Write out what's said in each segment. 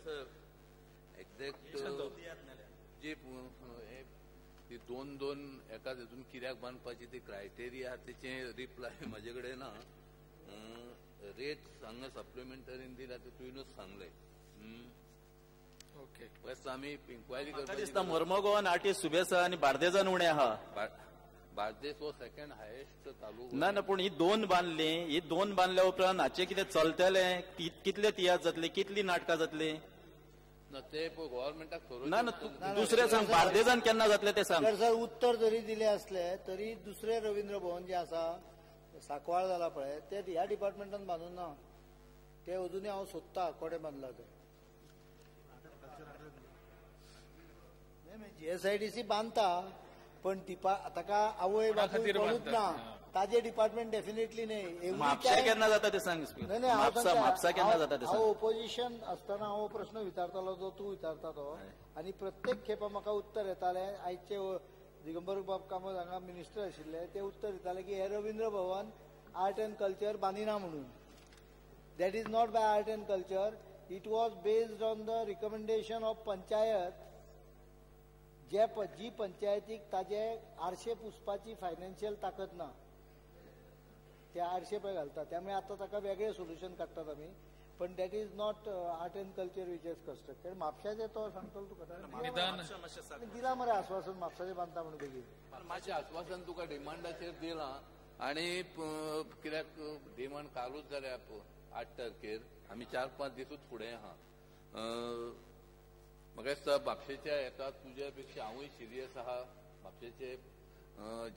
Sir, exact जी ती दोन दोन एकाच हितून कित्याक बांदपाची ती क्रायटेरिया तेचे रिप्लाय म्हाजे कडेन ना. रेट हांगा सप्लिमेंटरीन दिल्या ते तुवेनूच सांगले. ओके, बस आमी इन्क्वायरी म्हाका करपाची. दिसता मर्मगोवान आर्टिस्ट सुबे आसा आनी बार्देजान उणें आहा. बार्देस हो सेकंड हायेस्ट तालुको. ना ना, पूण ही दोन बांदली, ही दोन बांदल्या उपरांत हाचे कितें चलतलें? कितले तियात्र जातले, कितली नाटकां जातली? ना, ते गव्हर्मेंटाक थरोवचें. ना ना, तूं दुसरें सांग, बार्देजान केन्ना जातलें तें सांग. तर सर, उत्तर जरी दिलें असलें तरी दुसरें रवींद्र भवन जें आसा, सांकवाळ जाला पळय, ते ह्या डिपार्टमेंटान बांदून ना. ते अजुनूय हांव सोदता कोणे बांदला ते. जीएसआयडीसी बांदता, पण ताका आवय कोणा बापूय खातीर कोणूच बांदता? ना. ताजे डिपार्टमेंट डेफिनेटली न्ही. म्हापशा केन्ना जाता तें सांग. नाही नाही, हांव म्हापसा सांगता, म्हापसा केन्ना जाता तें हांव सांग. ओपोजिशन आसतना हांव हो प्रश्न विचारतालो जो तूं विचारता तो, आनी प्रत्येक खेपा म्हाका उत्तर येतालें. आयचे दिगंबर बाब कामत हांगा मिनिस्टर आशिल्ले, ते उत्तर दिताले की हे रवींद्र भवन आर्ट अँड कल्चर बांदिना म्हणून. That is not by art and culture, it was based on the recommendation of panchayat. जे जी पंचायतीक ताजे आरशे पुसपाची फायनान्शियल ताकद ना, ते आरशे पळय घालता. त्यामुळे आतां ताका वेगळें सोल्युशन काडटात आमी, पण that is not art and culture which is constructed. म्हापशाचें तो सांगतलो तुका. निदान दिला मरे आश्वासन, म्हापशाचें बांदता म्हणून बेगीन. मातशें आश्वासन तुका डिमांडाचेर दिलां आनी कित्याक डिमांड कालूच जाल्या 8 तारखेर, आमी 4-5 दिसूच फुडें आहा. म्हाका दिसता म्हापशेच्या हेका तुज्या पेक्षा हांवूय सिरियस आहा. म्हापशेचे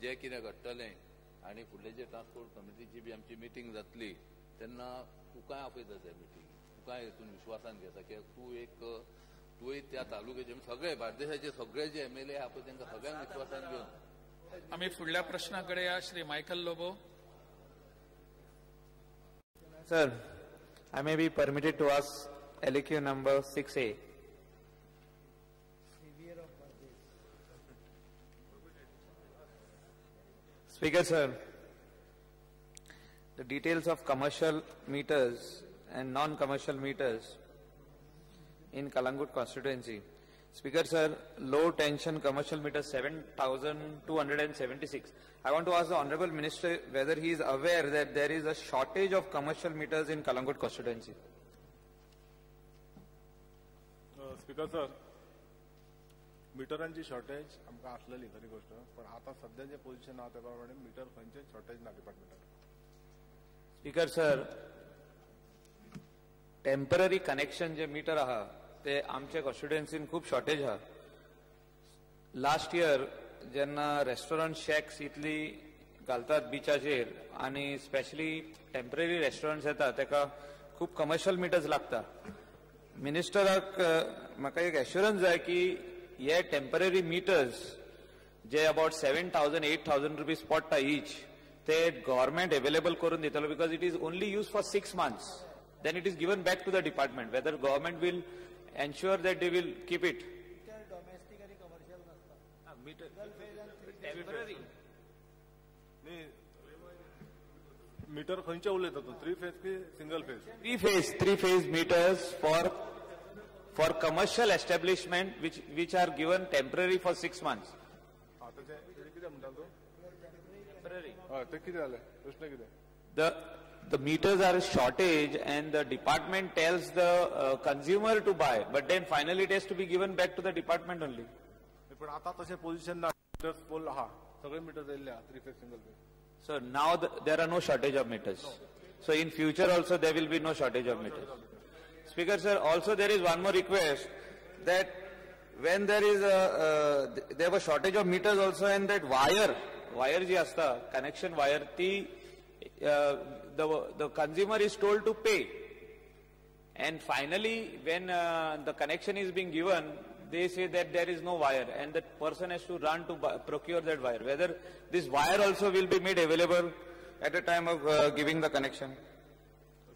जें कितें घडटलें आनी फुडले जे ट्रान्सपोर्ट कमिटीची बी आमची मिटींग जातली तेन्ना तुकाय आपयता त्या मिटींग, तुकाय हितून विश्वासान घेता, कित्याक तूं एक तुवें त्या तालुक्याचे सगळे बार्देसाचे सगळे जे एमएलए आहा पळय तांकां सगळ्यांक विश्वासान घेवन. आमी फुडल्या प्रश्ना कडेन या. Shri Michael Lobo. Sir, I may be permitted to ask LAQ number 6A. Speaker, sir, the details of commercial meters and non-commercial meters in Calangute constituency. Speaker, sir, low tension commercial meter 7,276. I want to ask the Honorable Minister whether he is aware that there is a shortage of commercial meters in Calangute constituency. Speaker sir, मिटरांची shortage आमकां आसलेली खरी गोश्ट, पण आतां सध्या जे position आहा त्या प्रमाणे मिटर खंयचेच शॉर्टेज ना डिपार्टमेंटाक. स्पीकर सर, टेम्पररी कनेक्शन जे मिटर आहा ते आमच्या कॉन्स्टिट्युएन्सीन खूब शॉर्टेज आहा. लास्ट इयर जेन्ना रेस्टॉरंट शॅक्स इतली घालतात बिचाचेर आनी स्पेशली टेम्पररी रेस्टॉरंट्स येता, तेका खूब कमर्शियल मिटर्स लागता. मिनिस्टराक म्हाका एक एश्युरन्स जाय की हे temporary metres J about 7,000 8,000 rupees पडटा इच, ते गव्हर्मेंट एवेलेबल करून दितलो, because it is only use for 6 months, then it is given back to the department. Whether government will ensure that they will keep it. Domestic आनी commercial नासता. Meter temporary. न्ही, metre खंयचे उलयता तूं, three phase की single phase? Three phase meters for commercial establishment which are given temporary for 6 months. आं, तेचें कितें म्हणटा तूं? Temporary. हय, तें कितें जालें प्रश्न कितें? The meters are shortage and the department tells the consumer to buy, but then finally it has to be given back to the department only. पण आतां तशें पोझिशन ना, मिटर्स फुल आहा, सगळे मिटर्स येयल्ले आहा, three phase single phase. So now there are no shortage of meters. So in future also there will be no shortage of meters. Speaker sir, also there is one more request that when there is a there was shortage of meters also, and that wire ji asta connection wire ti the consumer is told to pay, and finally when the connection is being given, they say that there is no wire and that person has to run to procure that wire. Whether this wire also will be made available at the time of giving the connection.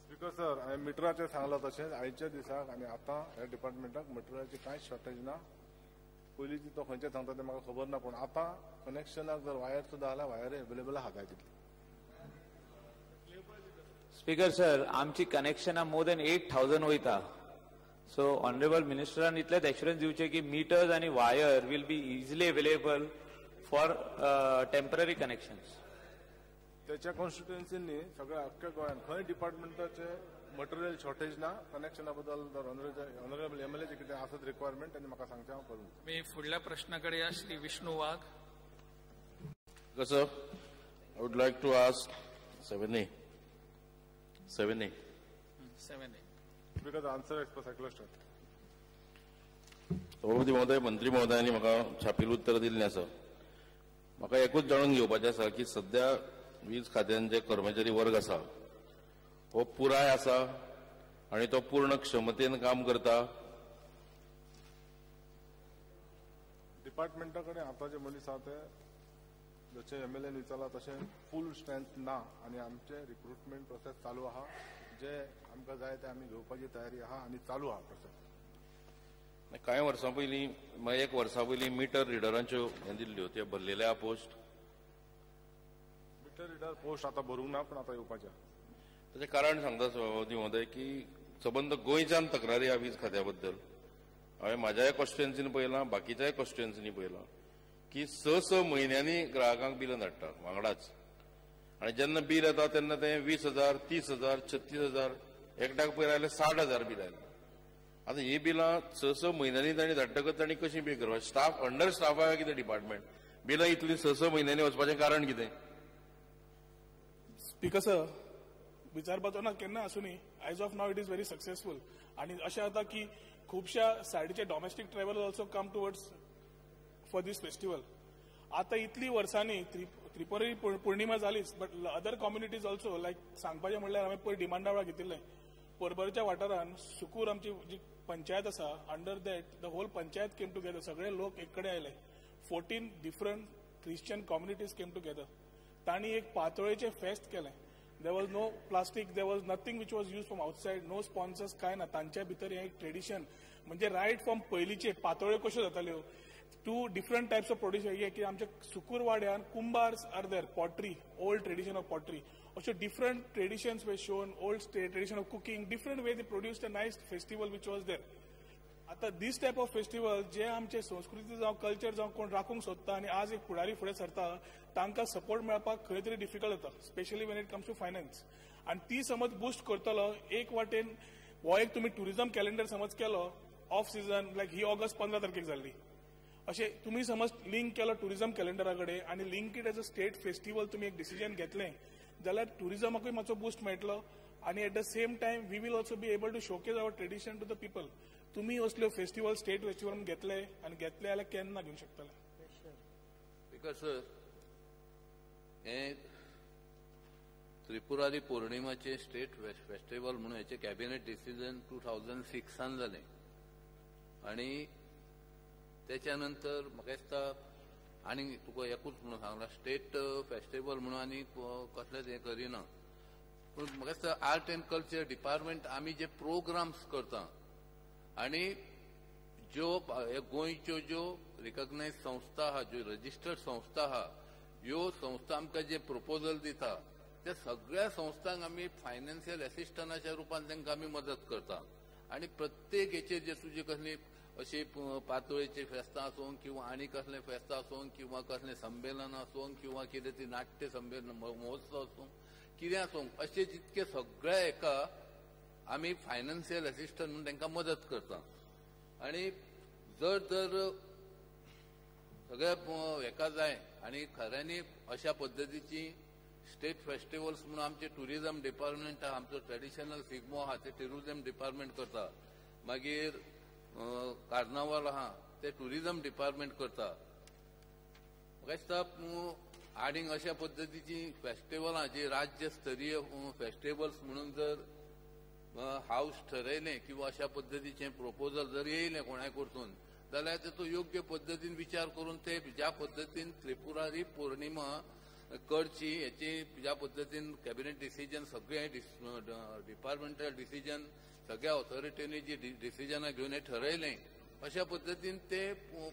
Speaker sir, हांवें मिटराचें सांगलां तशेंच आयच्या दिसाक आनी आतां ह्या डिपार्टमेंटाक मिटराची कांयच shortage ना. पयलींची तो खंयचें सांगता तें म्हाका खबर ना, पूण आतां कनेक्शनाक जर वायर सुद्दां जाल्यार वायर एवेलेबल आहा जाय तितली. स्पीकर सर, आमची कनेक्शनां मोर देन 8,000 वयता सो ऑनरेबल मिनिस्टरान इतलेंच एश्युरन्स दिवचें की मिटर्स आनी wire will be easily available for temporary connections. त्याच्या कॉन्स्टिट्युएन्सींनी सगळ्या अख्ख्या गोंयांत खंय डिपार्टमेंटाचे मटेरियल शॉर्टेज ना कनेक्शना बद्दल जर ऑनरेबल एमएलएचे कितें आसत रिक्वायरमेंट तांणी म्हाका सांगचें, हांव करून. मी फुडल्या प्रश्ना कडेन या. श्री विष्णू वाघ. Sir, I would like to ask 7A. 7A. 7A. Because answer is for cyclostyle. सभापती महोदय, मंत्री महोदयांनी म्हाका छापील उत्तर दिल्लें आसा. म्हाका एकूच जाणून घेवपाचें आसा की सद्या वीज खात्यान जे कर्मचारी वर्ग आसा हो पुराय आसा आनी तो पूर्ण क्षमतेन काम करता. डिपार्टमेंटा कडेन आतां जे मनीस आसा ते जशें एमएलएन विचारलां तशें फूल स्ट्रेंथ ना आनी आमचें रिक्रुटमेंट प्रोसेस चालू आहा. जे आमकां जाय ते आमी घेवपाची तयारी आहा आनी चालू आहा प्रोसेस. कांय वर्सां पयलीं, एक वर्सा पयलीं मिटर रिडरांच्यो हें दिल्ल्यो, त्यो भरलेल्या पोस्ट. मिटर रिडर पोस्ट आतां भरूंक ना, पूण आतां येवपाचें. ताचें कारण सांगता सभापती महोदय की सबंद गोंयच्यान तक्रारी ह्या वीज खात्या बद्दल हांवें म्हाज्याय कॉन्स्टिट्युएन्सीन पळयलां, बाकीच्याय कॉन्स्टिट्युएन्सीनी पळयलां की 6-6 म्हयन्यांनी ग्राहकांक बिलां धाडटा वांगडाच, आनी जेन्ना बील येता तेन्ना तें 20,000, 30,000, 36,000, एकट्याक पयर आयलें 60,000 बील आयलें. आतां ही बिलां 6-6 म्हयन्यांनी तांणी धाडटकच तांणी कशीं पे करपाक? स्टाफ अंडर स्टाफ आहा कितें डिपार्टमेंट? बिलां इतलीं 6-6 म्हयन्यांनी वचपाचें कारण कितें? स्पीकर सर, विचारपाचो ना केन्ना आसूं, as of now it is very successful. आनी अशें जाता की खुबश्या सायडीचे domestic travel also come towards for this festival. आतां इतली वर्सांनी Tripuri Purnima जालीच, but other communities also like सांगपाचें म्हणल्यार हांवें पयर डिमांडा वेळार घेतिल्लें परबरच्या वाठारान सुकूर आमची जी पंचायत आसा, under that the whole panchayat came together. सगळे लोक एक कडेन आयले. 14 different Christian communities came together. तांणी एक पातोळेचें फेस्त केलें. There was no plastic, there was nothing which was use from outside, no sponsors, कांय ना. तांच्या भितर हें एक ट्रेडिशन म्हणजे रायट फ्रॉम पयलींचे पातोळ्यो कश्यो जाताल्यो to different types of produce. हे की आमच्या Sukur वाड्यान कुंभार्स are there, pottery, old tradition of pottery, अश्यो different traditions were shown, old tradition of cooking, different way they produced a nice festival which was there. आतां these type of festival जे आमचे संस्कृती जावं culture जावं कोण राखूंक सोदता आनी आज एक फुडारी फुडें सरता तांकां सपोर्ट मेळपाक खंय तरी डिफिकल्ट जाता, specially when it comes to finance. आनी ती समज बुस्ट करतलो एक वाटेन हो एक तुमी ट्युरिजम कॅलेंडर समज केलो ऑफ सिजन, लायक ही ऑगस्ट 15 तारखेक जाल्ली, अशें तुमी समज लिंक केलो ट्युरिजम कॅलेंडरा कडेन आनी link it as a state festival तुमी एक डिसिजन घेतलें जाल्यार ट्युरिजमाकूय मातसो बुस्ट मेळटलो आनी at the same time we will also be able to showcase our tradition to the people. तुमी असल्यो फेस्टिवल स्टेट फेस्टिवल घेतले आनी घेतले जाल्यार केन्ना घेवंक शकतले? Because sir, हें त्रिपुरारी पौर्णिमाचें स्टेट फेस्टिवल म्हणून हेचें कॅबिनेट डिसिजन 2006 जालें आनी तेच्या नंतर म्हाका दिसता आनी तुका एकूच म्हणून सांगलां स्टेट फेस्टिवल म्हणून आनी कसलेंच हें करिना. पूण म्हाका दिसता आर्ट एंड कल्चर डिपार्टमेंट आमी जे प्रोग्राम्स करता आनी ज्यो गोंयच्यो ज्यो रिकॉग्नायज संस्था आहा, ज्यो रजिस्टर्ड संस्था आहा, ह्यो संस्था आमकां जे प्रपोजल दिता त्या सगळ्या संस्थांक आमी फायनान्शियल एसिस्टंटाच्या रुपान तांकां आमी मदत करता. आनी प्रत्येक हेचेर जे तुजी कसली अशी पातोळेची फेस्तां आसूं किंवा आनी कसलें फेस्तां आसूं किंवा कसलें संमेलन आसूं किंवा कितें ती नाट्य संमेलन महोत्सव आसूं कितें आसूं, अशे जितके सगळ्या हेका आमी फायनान्शियल एसिस्टंट म्हणून तांकां मदत करता. आनी जर तर सगळ्या हेका जाय आनी खऱ्यांनी अशा पद्दतीची स्टेट फेस्टिवल्स म्हणून आमचे ट्युरिजम डिपार्टमेंट आहा, आमचो ट्रेडिशनल शिगमो आहा ते ट्युरिजम डिपार्टमेंट करता, मागीर कार्नावाल आहा ते ट्युरिजम डिपार्टमेंट करता. म्हाका दिसता आनीक अशा पद्दतीची फेस्टिवलां जी राज्य स्तरीय फेस्टिवल्स म्हणून जर हावस ठरयलें किंवा अशा पद्दतीचें प्रपोजल जर येयलें कोणाय कडसून जाल्यार तेचो योग्य पद्दतीन विचार करून ते ज्या पद्दतीन त्रिपुरारी पौर्णिमा करची हेची ज्या पद्दतीन कॅबिनेट डिसिजन सगळे डिपार्टमेंटल डिसिजन सगळ्या ऑथॉरिटींनी जी डिसिजनां घेवन हें ठरयलें अशा पद्दतीन ते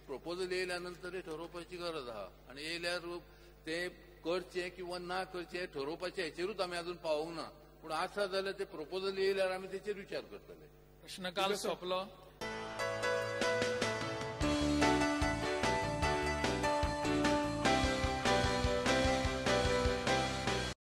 प्रपोजल येयल्या नंतर ठरोवपाची गरज आहा. आनी येयल्यार ते करचें किंवा ना करचें ठरोवपाचें हेचेरूच आमी अजून पावूंक ना, पूण आसा जाल्यार ते प्रपोजल येयल्यार आमी तेचेर विचार करतले. प्रश्नकाल सोंपलो.